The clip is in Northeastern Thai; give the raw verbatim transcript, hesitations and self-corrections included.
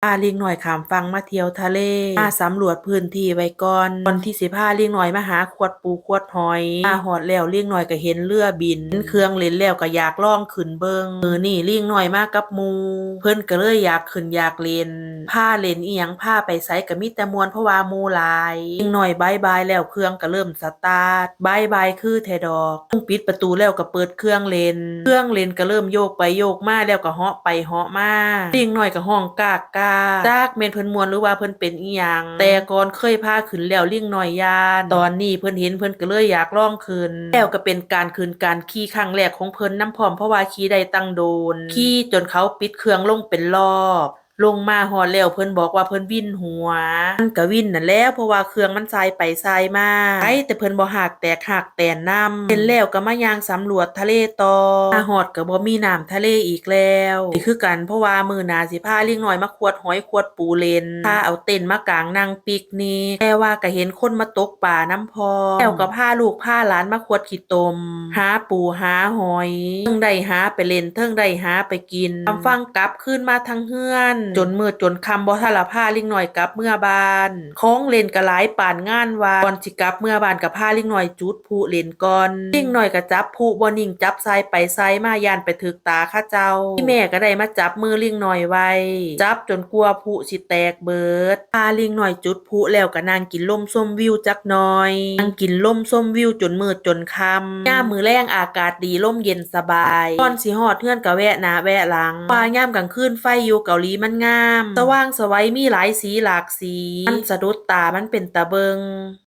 พาลิงน้อยข้ามฝั่งมาเที่ยวทะเล มาสำรวจพื้นที่ไว้ก่อน ก่อนที่สิพาลิงน้อยมาหาขวดปูขวดหอย มาฮอดแล้วลิงน้อยก็เห็นเรือบิน เห็นเครื่องเล่นแล้วก็อยากลองขึ้นเบิ่ง มื้อนี้ลิงน้อยมากับหมู่ เพิ่นก็เลยอยากขึ้นอยากเล่น พาเล่นอิหยังพาไปไสก็มีแต่ม่วนเพราะว่าหมู่หลาย ลิงน้อยบายบายแล้วเครื่องก็เริ่มสตาร์ท บายบายคือแท้ดอก ลุงปิดประตูแล้วก็เปิดเครื่องเล่น เครื่องเล่นก็เริ่มโยกไปโยกมาแล้วก็เหาะไปเหาะมา ลิงน้อยก็ฮ้องกากกาก จักแม่นเพิ่นม่วนหรือว่าเพิ่นเป็นอิหยัง แต่ก่อนเคยพาขึ้นแล้วลิงน้อยย่าน ตอนนี้เพิ่นเห็นเพิ่นก็เลยอยากลองขึ้น แล้วก็เป็นการขึ้นการขี่ครั้งแรกของเพิ่นนำพร้อม เพราะว่าขี่ได้ตั้งโดน ขี่จนเขาปิดเครื่องลงเป็นรอบ ลงมาฮอดแล้วเพิ่นบอกว่าเพิ่นวินหัว มันก็วินนั่นแหล้ว เพราะว่าเครื่องมันสายไปสายมา ไปแต่เพิ่นบ่ฮากแตกฮากแตนนำ เล่นแล้วก็มาย่างสำรวจทะเลต่อ มาฮอดก็บ่มีน้ำทะเลอีกแล้ว นี่คือกัน เพราะว่ามื้อหน้าสิพาลิงน้อยมาขวดหอยขวดปูเล่น พาเอาเต็นท์มากางนั่งปิกนิก แต่ว่าก็เห็นคนมาตกปลานำพร้อม แล้วก็พาลูกพาหลานมาขวดขี้ตม หาปูหาหอย เทิงได้หาไปเล่น เทิงได้หาไปกิน ข้ามฝั่งกลับคืนมาทางเฮือน จนมืดจนค่ำบ่ทันละพาลิงน้อยกลับเมือบ้าน ของเล่นก็หลายปานงานวัด ก่อนสิกลับเมือบ้านก็พาลิงน้อยจุดพลุเล่นก่อน ลิงน้อยก็จับพลุบ่นิ่ง จับสายไปสายมา ย่านไปถืกตาเขาเจ้า อีแม่ก็ได้มาจับมือลิงน้อยไว้ จับจนกว่าพลุสิแตกเบิด พาลิงน้อยจุดพลุแล้วก็นั่งกินลมชมวิวจักหน่อย นั่งกินลมชมวิวจนมืดจนค่ำ ยามมื้อแลงอากาศดีลมเย็นสบาย ก่อนสิฮอดเฮือนก็แวะหน้าแวะหลัง ว่ายามกลางคืนไฟอยู่เกาหลีมันงาม สว่างไสวมีหลายสีหลากสี มันสะดุดตา มันเป็นตาเบิ่ง